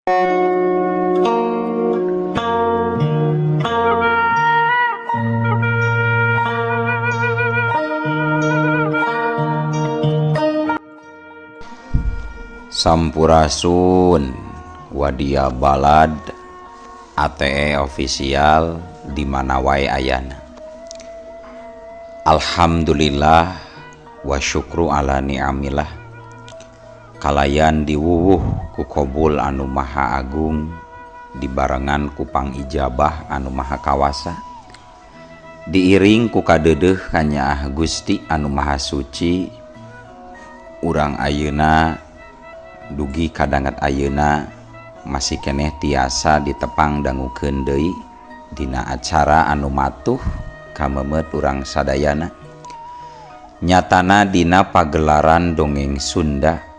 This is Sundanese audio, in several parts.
Sampurasun Wadia Balad ATE official di mana wae ayana. Alhamdulillah wa syukru ala ni'amillah. Kalayan diwuwuh ku kobul anu maha agung dibarengan ku pangijabah anu maha kawasa. Diiring ku kadeudeuh kanyaah Gusti anu maha suci urang ayeuna dugi kadanget ayeuna masih keneh tiasa ditepang dangukeun deui dina acara anu matuh kamemet urang sadayana nyatana dina pagelaran dongeng Sunda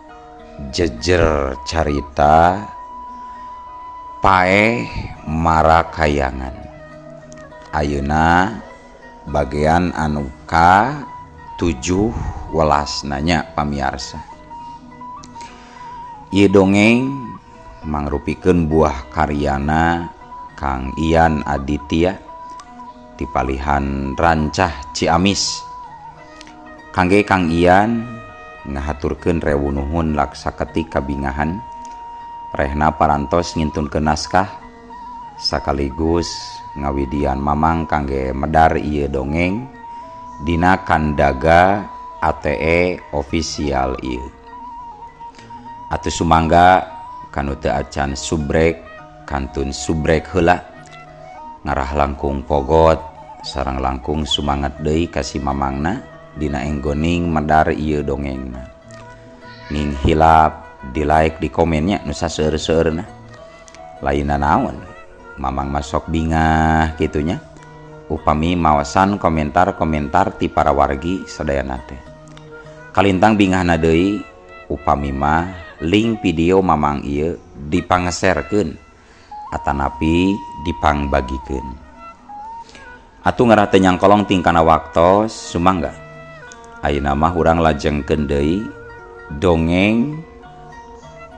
jejer carita Paeh Marakayangan ayeuna bagian anu ka 7 welas nanya pamiarsa. Ieu dongeng mangrupikeun buah karyana Kang Ian Aditya ti palihan Rancah Ciamis. Kangge Kang Ian ngahaturkeun rewu nuhun laksaketik kabingahan rehna parantos ngintunkeun naskah sakaligus ngawidian mamang kangge medar ieu dongeng dina kandaga ATE official ieu. Atuh sumangga kanu teu acan subrek kantun subrek heula ngarah langkung pogot sareng langkung sumangat deui ka si mamangna dina enggoning medar ieu dongengna. Ning hilap di like di komennya nu saseur-seurna. Lainna naon mamang masok bingah kitunya upami mawasan komentar-komentar ti para wargi sadayana teh. Kalintang bingahna deui upami mah link video mamang ieu dipangeserkeun atanapi dipangbagikeun. Atuh ngarah teu nyangkolong tingkana waktos sumangga. Ayeuna mah urang lajengkeun deui dongeng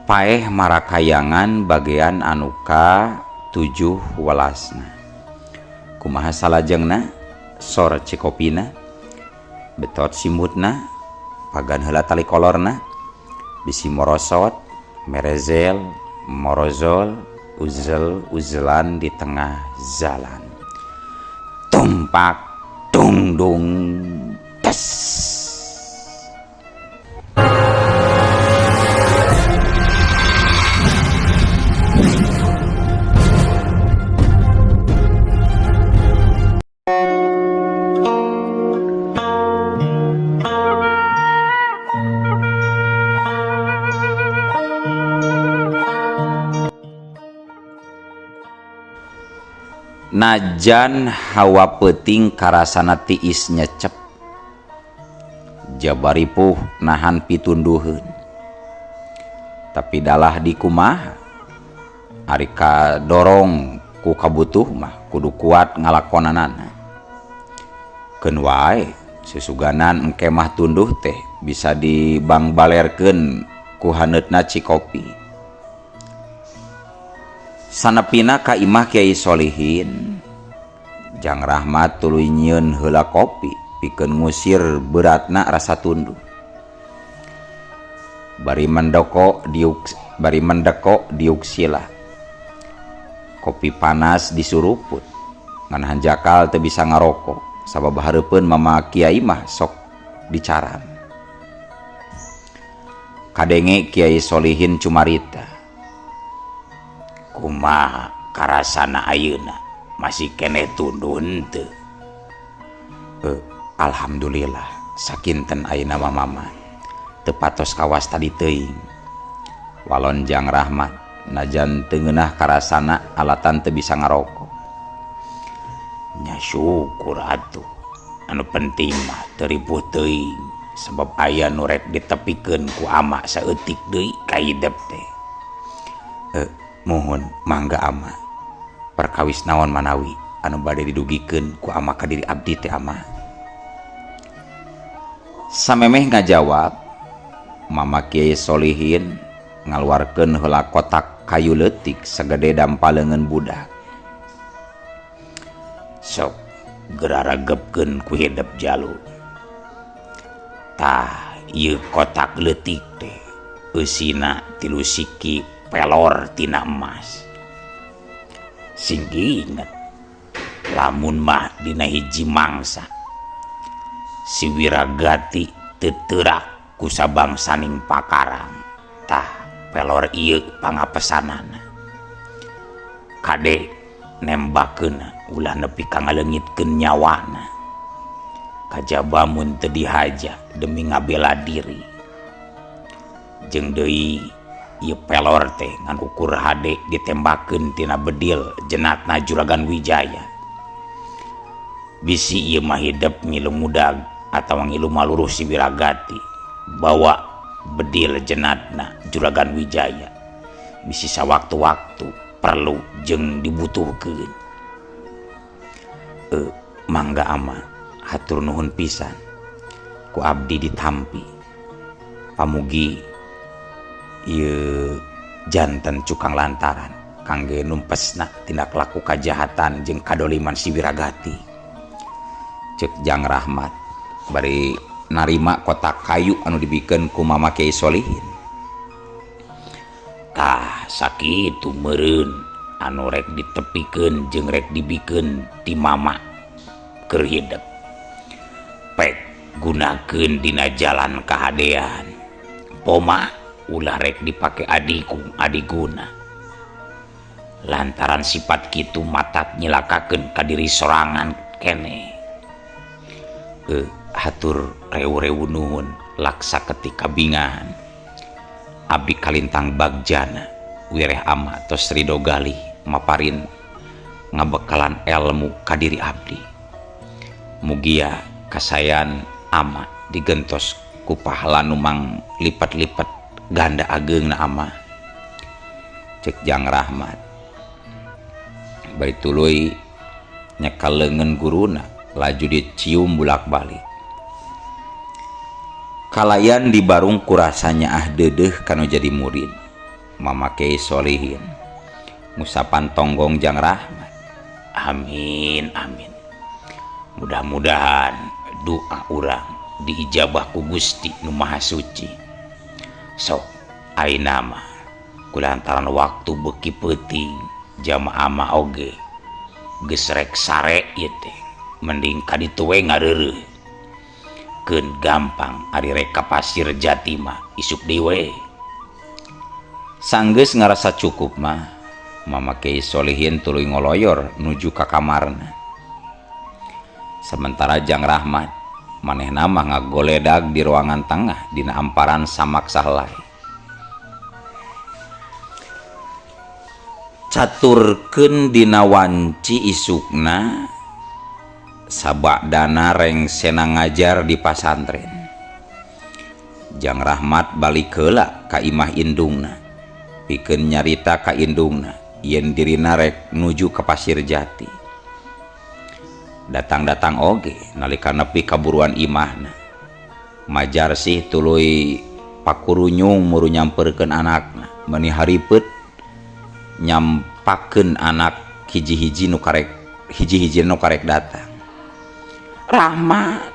Paeh Marakayangan bagian anu ka 7 welasna. Kumaha salajengna? Sor cikopina, betot simutna, pagan heula tali kolorna, bisi morosot, merezel, morozol, uzel uzelan di tengah jalan. Tumpak dungdung tes. Najan hawa peuting karasana tiis nyecep jabaripuh nahan pitunduheun tapi dalah dikumaha ari kadorong ku kabutuh mah kudu kuat ngalakonanana keun wae susuganan engke mah tunduh teh bisa dibangbalerkeun ku haneutna cikopi. Sanepina ka imah Kiai Solihin Jang Rahmat tuluy nyieun heula kopi pikeun ngusir beratna rasa tunduh. Bari mendeko diuk sila. Kopi panas disuruput ngan hanjakal teu bisa ngarokok sabab hareupeun mama Kiai mah sok dicaram. Kadenge Kiai Solihin cumarita. Kumaha karasana ayeuna masih keneh tunduh henteu? Alhamdulillah sakinten ayeuna mah mama teu patos kawas tadi teuing. Walon Jang Rahmat najan teu ngeunah karasana alatan teu bisa ngarokok. Nya syukur atuh anu penting mah teu ripuh teuing sebab aya nu rek ditepikeun ku ama saeutik deui ka hidep teh. Mohon mangga ama perkawis naon manawi anu bade didugikeun ku ama ka diri abdi teh ama. Samemeh ngajawab Mama Kiai Solihin Ngaluarkeun heula kotak kayu leutik sagede dampa leungeun budak. Sok geura regepkeun ku hidep jalu. Tah ieu kotak leutik teh eusina 3 siki pelor tina emas. Sing inget lamun mah dina hiji mangsa si Wiragati teu teurak ku sabangsaning pakarang. Tah pelor ieu pangapesanana. Kade nembakeun ulah nepi ka ngaleungitkeun nyawana. Kajaba mun teu dihaja demi ngabela diri. Jeung deui ieu pelor teh ngan ukur hade ditembakeun tina bedil jenatna Juragan Wijaya. Bisi ieu mah hidep ngilu mudag atawa ngilu maluruh si Wiragati bawa bedil jenatna Juragan Wijaya. Bisi sawaktu-waktu perlu jeung dibutuhkeun. Mangga ama hatur nuhun pisan ku abdi ditampi. Pamugi ieu janten cukang lantaran kangge numpesna tindak laku kajahatan jeung kadoliman si Wiragati. Cek Jang Rahmat bari narima kotak kayu anu dibikeun ku Mama Kiai Solihin. Tah sakitu meureun anu rek ditepikeun jeung rek dibikeun ti mama keur hidep. Pek gunakeun dina jalan kahadean. Poma ulah rek dipake adiku adiguna. Lantaran sifat kitu matak nyilakakeun ka diri sorangan keneh. Hatur rewu-rewu nuhun laksa ketika bingahan. Abdi kalintang bagjana wireh ama tos ridho galih maparin ngabekalan ilmu ka diri abdi. Mugia kasayan ama digentos ku pahala nu mang lipat-lipat ganda ageungna ama. Cek Jang Rahmat bari tuluy nyekal leungeun guruna laju dicium bulak-balik. Kalayan dibarung kurasanya ah deudeuh kanu jadi murid. Mama Kiai Solihin ngusapan tonggong Jang Rahmat. Amin amin. Mudah-mudahan doa urang diijabah ku Gusti nu Maha Suci. Sok ayeuna mah kulantaran waktu beuki peuting jamaah mah oge geus rek sare ieu teh. Mending ka ditu we ngareureuh. Keun gampang ari rek ka Pasir Jati mah isuk deui we. Sanggeus ngarasa cukup mah Mama Kiai Solihin tuluy ngoloyor nuju ka kamarna. Sementara Jang Rahmat manehna mah ngagoledag di ruangan tengah dina amparan samak sahelai. Caturkeun dina wanci isukna sabadana rengsena ngajar di pasantren. Jang Rahmat balik heula ka imah indungna pikeun nyarita ka indungna yen dirina rek nuju ka Pasir Jati. Datang-datang oge nalika nepi kaburuan imahna. Majar sih tuluy pakurunyung muru nyamperkeun anakna meuni haripet nyampakeun anak hiji-hiji nu karek hiji-hiji nu karek datang. Rahmat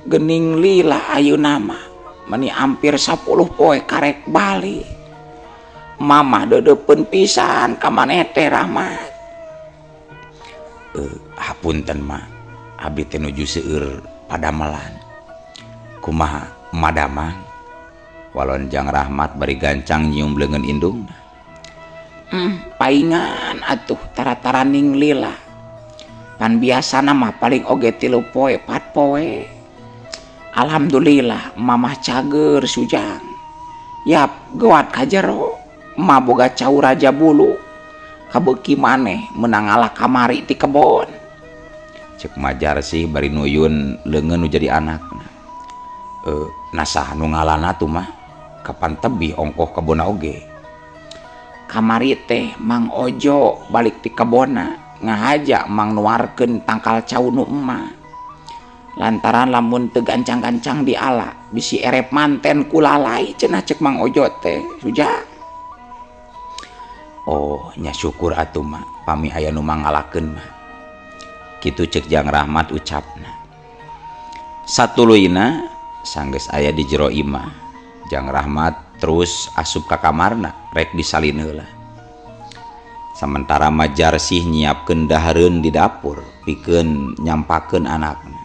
gening lila ayeuna mah meuni hampir 10 poe karek balik. Mamah deudeupeun pisan ka maneh teh Rahmat. Hapunten mah abdi teh nuju seueur padamelan. Kumaha madamang? Walon Jang Rahmat bari gancang nyium leungeun indungna. Paingan atuh tara-taraning lila. Pan biasana mah paling oge 3 poe 4 poe. Alhamdulillah mamah cager sujang. Yap geuat ka jero. Ma boga cau raja bulu. Kabeuki maneh meunang ngalah kamari ti kebon. Cek Majar sih bari nuyun leungeun nu jadi anakna. Nasah nu ngalana tuh mah kapan tebih ongkoh kebonna oge. Kamari teh Mang Ojo balik ti kebonna ngahaja mang nuarkeun tangkal cau nu emak. Lantaran lamun teu gancang-gancang diala Bisi erep manten ku lalai cenah cek Mang Ojo teh Suja. Oh nya syukur atuh mah pami aya nu mangalakeun mah. Kitu cek Jang Rahmat ucapna. Satuluyna sanggeus aya di jero imah. Jang Rahmat terus asup ka kamarna rek disalin heula. Samentara Majarsih nyiapkeun dahareun di dapur pikeun nyampakeun anakna.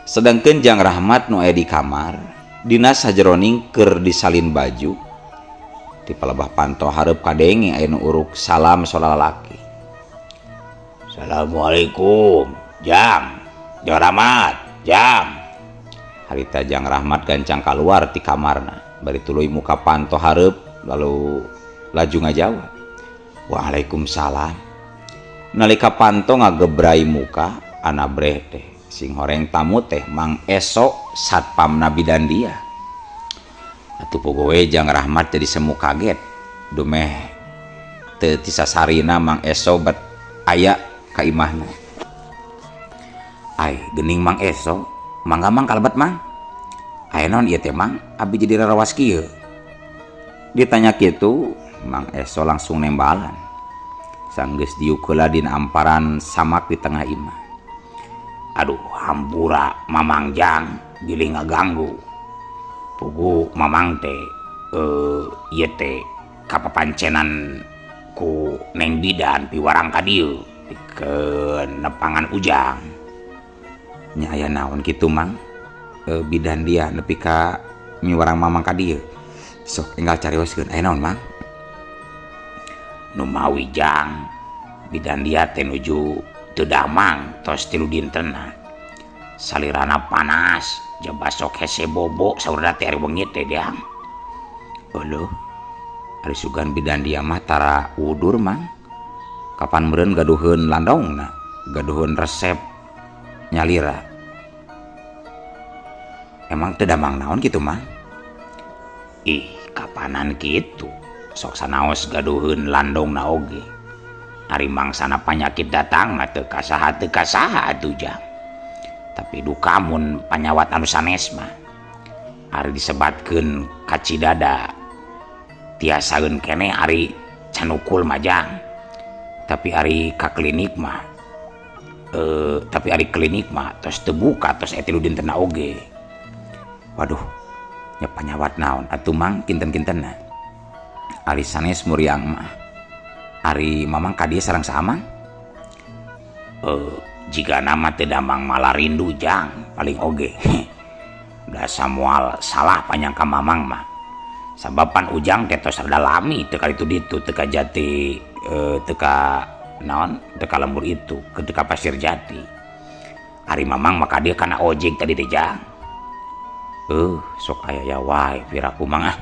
Sedangkeun Jang Rahmat nu aya di kamar dina sajeroning keur disalin baju. Di palebah panto hareup kadenge aya nu uruk salam solalaki. Assalamualaikum, Jang. Jang Rahmat, Jang. Harita Jang Rahmat gancang kaluar ti kamarna, bari tuluy muka panto hareup lalu laju ngajawab. Waalaikumsalam. Nalika panto ngagebrai muka anabreh teh sing horeng tamu teh Mang Eso satpamna bidan dia. Atuh pogowe Jang Rahmat jadi semu kaget. Dumeh teu tisasarina Mang Eso bet aya ka imahna. Ai geuning Mang Eso, mangga Mang kalebet Mang. Aya naon ieu teh Mang? Abi jadi rarawas kieu. Ditanya kitu, Mang Eso langsung nembalan. Sanggeus diuk heula dina amparan samak di tengah imah. Aduh, hampura Mamang Jang bilih ngaganggu. Pugu Mamang teh ieu teh kapapancenan ku Neng Bidan piwarang ka dieu pikeun nepangan Ujang. Nya aya naon kitu Mang? Bidan dia nepi ka miwarang Mamang ka dieu. Sok enggal carioskeun aya naon Mang? Numawi Jang, bidan dia teh nuju teu damang tos 3 dintenna. Salirana panas, jaba sok hese bobo saurna teh ari wengi teh Jang. Euleuh, ari sugan bidan dia mah tara udur Mang. Kapan meureun gaduheun landongna, gaduheun resep nyalira. Emang teu damang naon kitu Mang? Ih, kapanan kitu. Sok sanaos gaduheun landongna oge. Ari mangsana panyakit datang mah teu kasaha atuh Jang. Tapi duka mun panyawat anu sanes mah. Ari disebatkeun ka Cidada tiasaeun keneh ari canukul mah Jang. Tapi ari ka klinik mah tapi ari klinik mah tos teu buka tos aya 3 dintenna oge. Waduh, nya panyawat naon atuh Mang kinten-kintenna. Ari sanes muriang mah. Ari Mamang ka dieu sareng saha Mang? Jigana mah teu damang malarindu Jang paling oge. Da samual salah panyangka Mamang mah. Sabapan Ujang teh tos rada lami teu ka ditu ditu teu ka jati teu ka naon teu ka lembur itu teu ka Pasir Jati. Ari Mamang mah ka dieu kana ojek tadi teh Jang. Sok aya ya wae piraku Mang ah.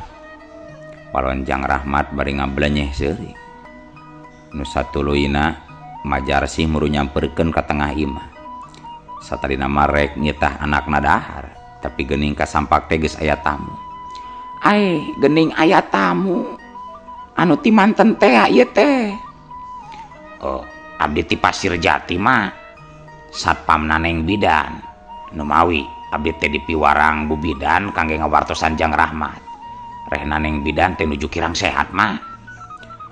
Walon Jang Rahmat bari ngablenyeh seuri. Nu satuluyna Majarsih muru nyamperkeun ka tengah imah. Satadina mah rek nyitah anakna dahar, tapi geuning kasampak teh geus aya tamu. Ai, geuning aya tamu. Anu ti manten teh ieu teh. Oh, abdi ti Pasir Jati mah. Satpamna Neng Bidan. Numawi abdi teh dipiwarang Bu Bidan kangge ngawartosan Jang Rahmat. Rehna Neng Bidan teh nuju kirang sehat mah.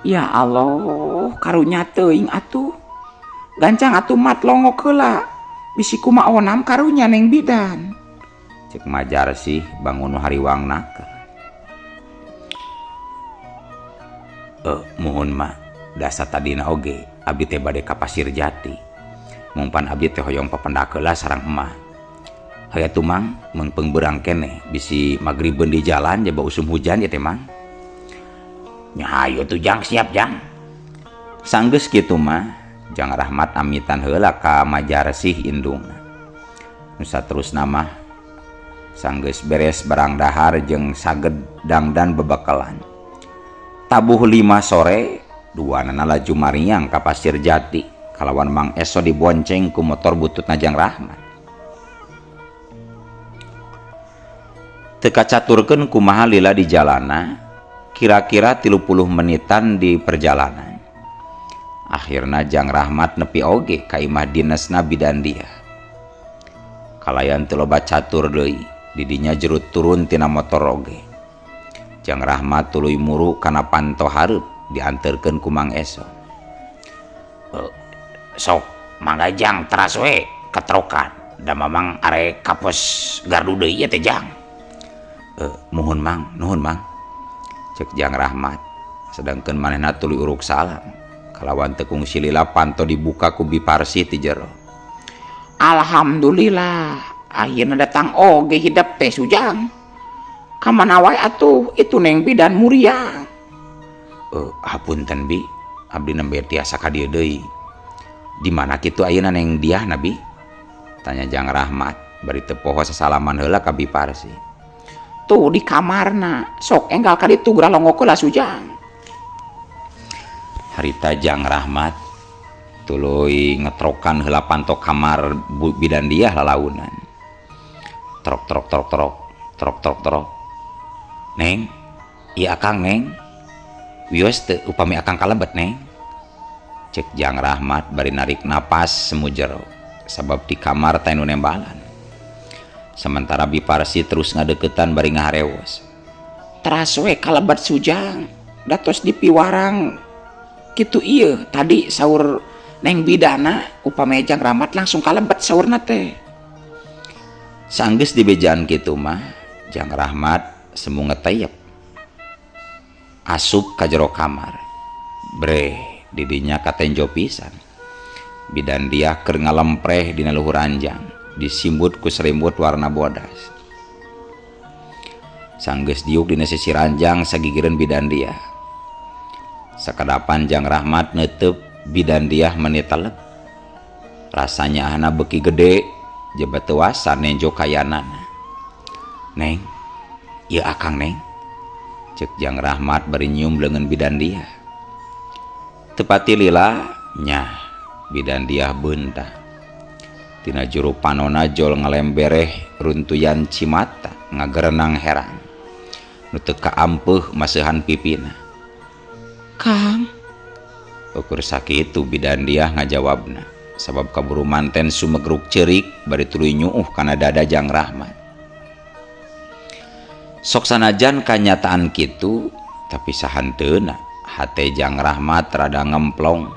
Ya Allah, karunya teuing atuh. Gancang atuh mat longok heula. Bisi kumaha onam karunya Neng Bidan. Cek Majarsih bangun hariwang naker. Muhun mah dasa tadina oge abdi teh bade ka Pasir Jati. Mungpan abdi teh hoyong papendak heula sareng emah. Hayu atuh Mang, meungpeung beurang keneh bisi magribeun di jalan jaba usum hujan ya teh Mang. Nya hayu atuh Jang, siap Jang. Sanggeus kitu mah Jang Rahmat amitan heula ka Majarsih indungna. Nu saterusna mah sanggeus beres barang dahar jeung saged dangdan bebekalan. Tabuh 5 sore duanana laju mariang ka Pasir Jati kalawan Mang Eso dibonceng ku motor bututna Jang Rahmat. Teu kacaturkeun kumaha lila di jalana, kira-kira 30 menitan di perjalanan. Akhirna Jang Rahmat nepi oge ka imah dinesna bidan dia. Kalayan teu loba catur deui, di dinya jerut turun tina motor oge. Jang Rahmat tuluy muru kana panto hareup dianterkeun ku Mang Eso. Sok mangga Jang teras we ketrokan da Mamang arek ka pos gardu deui ieu teh Jang. Muhun Mang, nuhun Mang. Cek Jang Rahmat, sedangkeun manehna tuluy uruk salam. Kalawan teu kungsi lila panto dibuka ku Bi Parsi ti jero. Alhamdulillah, akhirna datang oge hidep teh Sujang. Kamana wae atuh itu Neng Bidan muriang. Hapunten Bi, abdi nembe tiasa ka dieu deui. Di mana kitu ayeuna Neng Diah na Bi? Tanya Jang Rahmat bari teu poho sasalaman heula ka Bi Parsi. Tuh di kamarna, sok enggal ka ditu geura longok heula Sujang. Harita Jang Rahmat tuluy ngetrokan heula panto kamar Bidan Diah lalaunan. Trok trok trok trok trok trok trok. Neng, ieu Akang Neng. Wios teu upami Akang kalebet Neng. Cek Jang Rahmat bari narik napas semu jero sabab di kamar teh nu nembalan. Sementara Bi Parsi terus ngadeukeutan bari ngaharewos. Teras we kalebet Sujang, datos dipiwarang kitu ieu tadi saur Neng Bidana upami Jang Rahmat langsung kalebet saurna teh. Sanggeus dibejaan kitu mah Jang Rahmat semu ngeteyep. Asup ka jero kamar. Breh, didinya katenjo pisan. Bidan Diah keur ngalempreh dina luhur ranjang, disimbut ku selimut warna bodas. Sanggeus diuk dina sisi ranjang sagigireun Bidan Diah. Sakadapan Jang Rahmat neuteub Bidan Diah meni telep. Rasanya ahna beuki gede jeba teu wasa nenjo kayanana. Neng, ieu Akang Neng. Cek Jang Rahmat bari nyium leungeun Bidan Diah. Teu pati lila nyah Bidan Diah beunta. Tina juru panona jol ngalembereh runtuyan cimata ngagerenang herang. Nu teu kaampeuh maseuhan pipina. Kang, ukur sakitu Bidan Diah ngajawabna sabab kaburu manten sumegruk ceurik bari tuluy nyuuh kana dada Jang Rahmat. Sok sanajan kanyataan kitu tapi sahanteuna hate Jang Rahmat rada ngemplong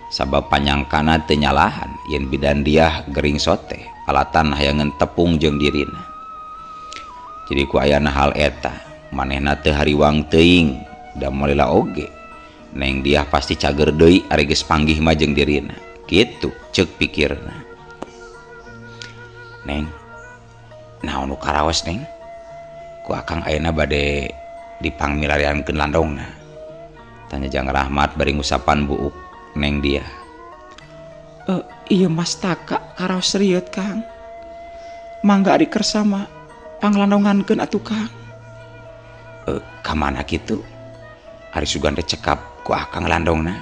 sabab panyangkana teu nyalahan yen Bidan Diah gering sote alatan hayangeun tepung jeung dirina. Jadi ku ayana hal eta manehna teu hariwang teuing da moal oge Neng Diah pasti cager deui ari geus panggih mah jeung dirina. Kitu ceuk pikirna. Neng, naon nu karaos Neng? Ku Akang ayeuna bade dipangmilariankeun landongna. Tanya Jang Rahmat bari ngusapan buuk Neng Diah. Ieu Mas Taka karaos rieut Kang. Mangga ari kersa mah panglandongankeun atuh Kang. Ka mana kitu? Ari sugan teh cekap ku Akang landongna.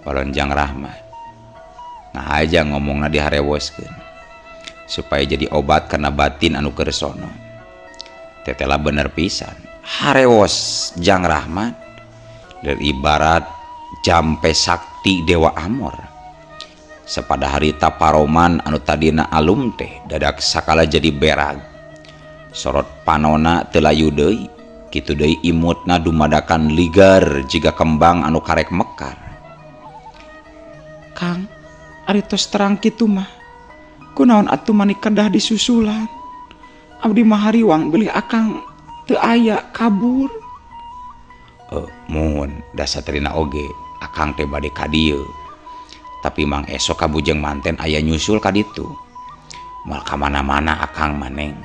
Walon Jang Rahmat. Nah aja ngomongna diharewoskeun supaya jadi obat karena batin anu kersono. Tetela bener pisan. Harewos Jang Rahmat dari ibarat jampe sakti Dewa Amor. Sepada harita paroman anu tadina alum teh dadak sakala jadi berag. Sorot panona teu layu deui, kitu deui imutna dumadakan ligar jiga kembang anu karek mekar. Kang, ari tos terang kitu mah kunaon atuh mani kedah disusulan. Abdi mah hariwang bilih Akang teu aya kabur. Muhun da satrina oge Akang teh bade ka dieu. Tapi Mang Esok kabujeng manten aya nyusul ka ditu. Moal ka mana-mana Akang mah Neng.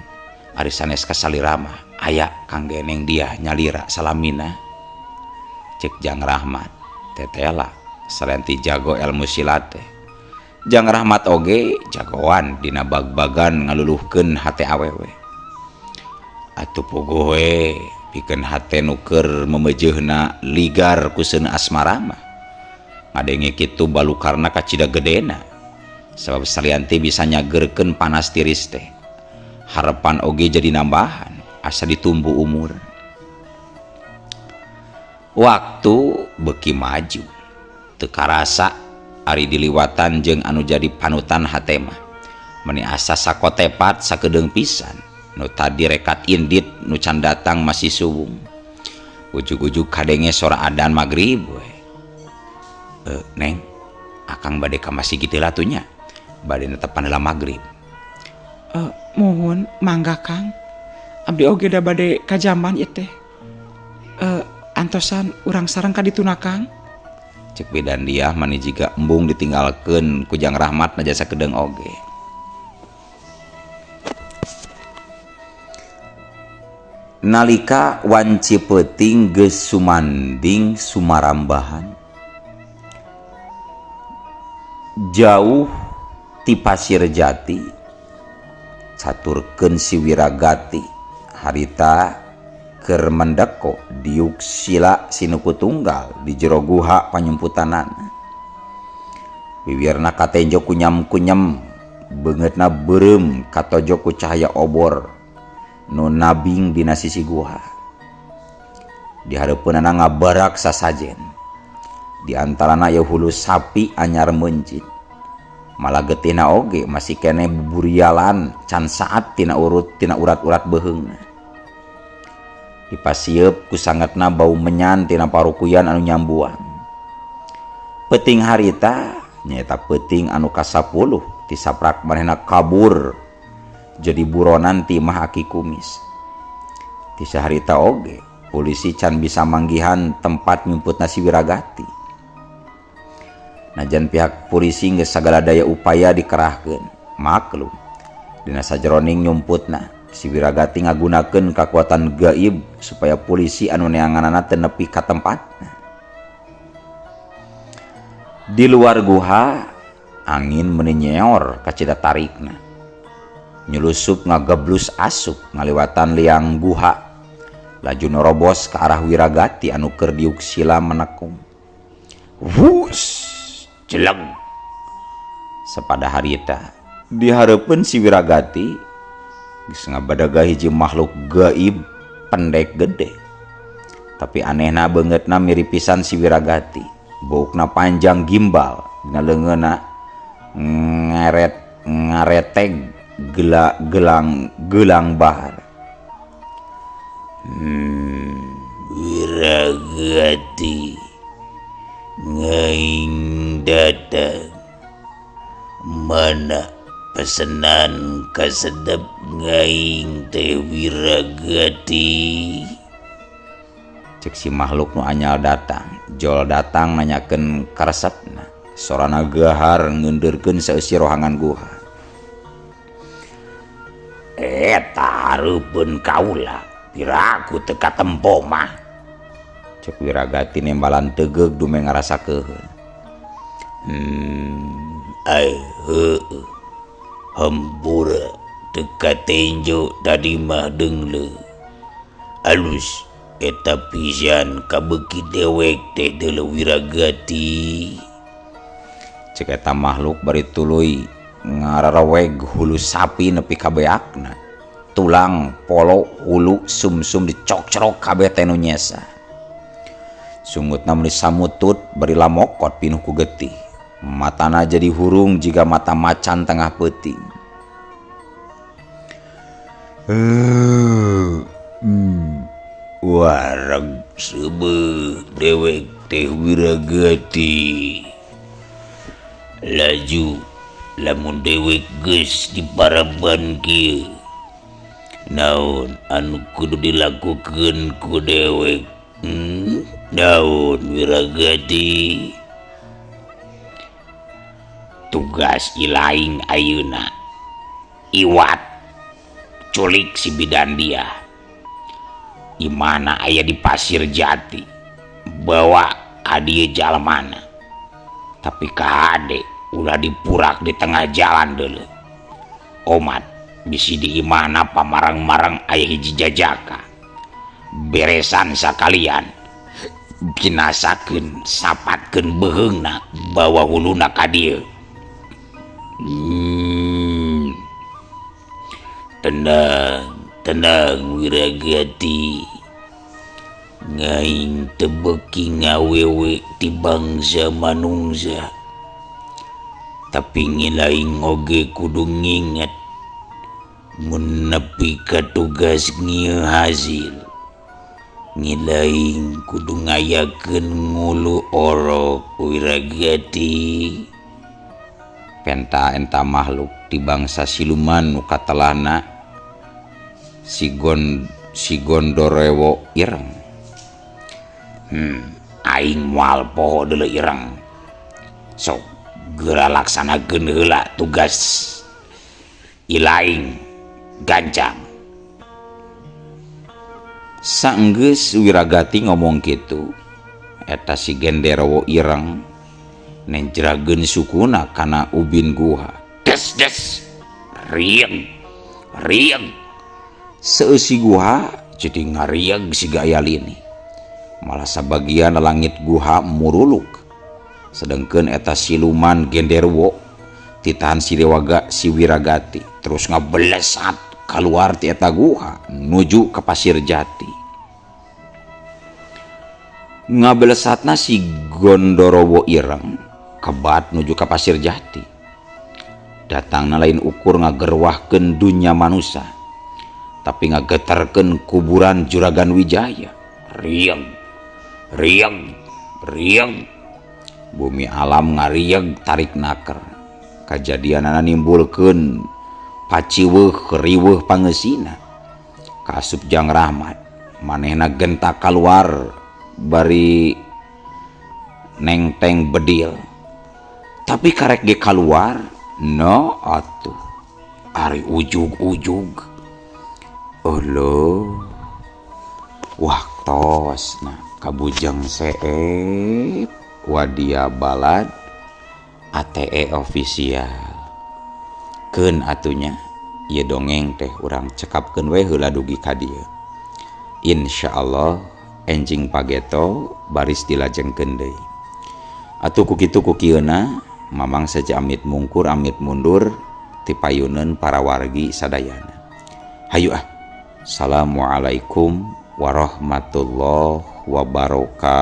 Ari sanes ka salira mah aya kangge Neng Diah nyalira salamina. Cek Jang Rahmat tetela salenti jago ilmu silat teh. Jang Rahmat oge jagoan dina bag-bagan ngaluluhkeun hate awewe. Atuh puguh we pikeun hate nu keur memejeuhna ligar ku seuneu asmara mah. Ngadenge kitu balukarna kacida gedena. Sabab salianti bisa nyageurkeun panas tiris teh. Harepan oge jadi nambahan asa ditumbu umur. Waktu beuki maju teu karasa ari diliwatan jeung anu jadi panutan hate mah. Meni asa sakotepat sakedeung pisan. Nu tadi rekat indit nu can datang masih suwung. Ujug-ujug kadenge sora adan magrib we. Neng, akang bade ka masjid heula atuh nya. Bade netepan heula magrib. Muhun mangga Kang. Abdi oge da bade ka jamban ieu teh. Antosan urang sareng ka dituna Kang. Cek bidan dia mani jiga embung ditinggalkeun ku Jang Rahmat najan sakedeung oge. Nalika wanci peuting geus sumanding sumarambahan jauh ti Pasir Jati caturkeun si Wiragati harita keur mendeko diuk sila sinuku tunggal di jero guha panyumputanana. Wiwirna katenjo kunyam-kunyam, beungeutna beureum katojo ku cahaya obor nu nabing dina sisi guha. Di hareupeunana ngabarak sasajen. Di antarana aya hulu sapi anyar meuncit. Malah getihna oge masih keneh buburialan can saat tina urut tina urat-urat beuheungna. Dipasieup ku sangetna bau menyan tina parukuyan anu nyambuang. Peuting harita nyaeta peuting anu ka-10 ti saprak manehna kabur jadi buronan ti imah Aki Kumis. Ti saharita oge polisi can bisa manggihan tempat nyumputna si Wiragati. Najan pihak polisi geus sagala daya upaya dikerahkeun, maklum dina sajeroning nyumputna si Wiragati ngagunakeun kakuatan gaib supaya polisi anu neanganana teu nepi ka tempatna. Di luar guha angin meuni nyeor kacida tarikna. Nyulusup ngageblus asup ngaliwatan liang guha laju nerobos ke arah Wiragati anu keur diuk sila menekung. Wus jeleng sapada harita di hareupeun si Wiragati geus ngabadaga hiji makhluk gaib pendek gede. Tapi anehna beungeutna mirip pisan si Wiragati. Buukna panjang gimbal, dina leungeunna ngaret ngareteg gelang gelang bahar. Wiragati ngaing datang mana pesenan kasedep ngaing teh Wiragati. Cek si makhluk nu anyal datang, jol datang nanyakeun karesepna. Sorana gahar ngeundeurkeun saeusi rohangan guha. Eta hareupeun kaula, piraku teu katempo mah. Cek Wiragati nembalan tegeug dume ngarasa keuheun. Ai heueuh. Hampura teu katenjo tadi mah deungleuh. Alus eta pisan kabeuki dewek teh deuleu Wiragati. Cek eta makhluk bari tuluy ngarareweg hulu sapi nepi ka beakna. Tulang, polo, hulu, sumsum dicokcrok kabeh teh nu nyesa. Sungutna meuni samutut bari lamokot pinuh ku getih. Matana jadi hurung jiga mata macan tengah peuting. Wareg seubeuh dewek teh Wiragati. Laju lamun dewek geus diparaban kieu, naon anu kudu dilakukeun ku dewek? Naon Wiragati? Tugas ilaing ayeuna iwat culik si bidan dia. Imana aya di Pasir Jati, bawa ka dieu jalmana. Tapi kahade ulah dipurak di tengah jalan deuleu. Omat bisi di imana pamarang-marang aya hiji jajaka. Beresan sakalian binasakeun sapatkeun beuheungna bawa huluna ka dieu. Tenang, tenang Wiragati. Ngaing teu beuki ngawewe ti bangsa manungsa. Tapi ngilaing oge kudu nginget mun nepi ka tugas ngieu hasil. Ngilaing kudu ngayakeun ngulu orok Wiragati. Penta enta makhluk ti bangsa siluman nu katelahna si Gondorewo ireng. Aing moal poho deuleu ireng. Sok geura laksanakeun heula tugas ilaing gancang. Sanggeus Wiragati ngomong kitu, eta si Genderowo ireng nenjrageun sukuna kana ubin guha. Des des rieng rieng seusi guha jadi ngarieg siga aya lini. Malah sabagian langit guha muruluk. Sedengkeun eta siluman Genderuwo titahan si Dewaga si Wiragati terus ngabelesat keluar ti eta guha nuju ke Pasir Jati. Ngabelesatna si Gondorowo ireng kebat nuju ka Pasir Jati. Datangna lain ukur ngagerwahkeun dunya manusia, tapi ngagetarkeun kuburan Juragan Wijaya. Rieng rieng rieng bumi alam ngarieg tarik naker. Kajadianana nimbulkeun paciweuh riweuh pangeusina. Kasup Jang Rahmat manehna gentak kaluar bari nengteng bedil. Tapi karek ge kaluar no atuh ari ujug-ujug. Oh lo waktosna kabujeng seep wadia balad ATE official. Keun atunya ieu dongeng teh urang cekapkeun we heula dugi ka dieu. Insyaallah enjing pageto baris dilajengkeun deui. Atuh ku kitu ku kieuna mamang saja amit mungkur amit mundur ti payuneun para wargi sadayana. Hayu ah. Assalamualaikum warahmatullahi wabarakatuh.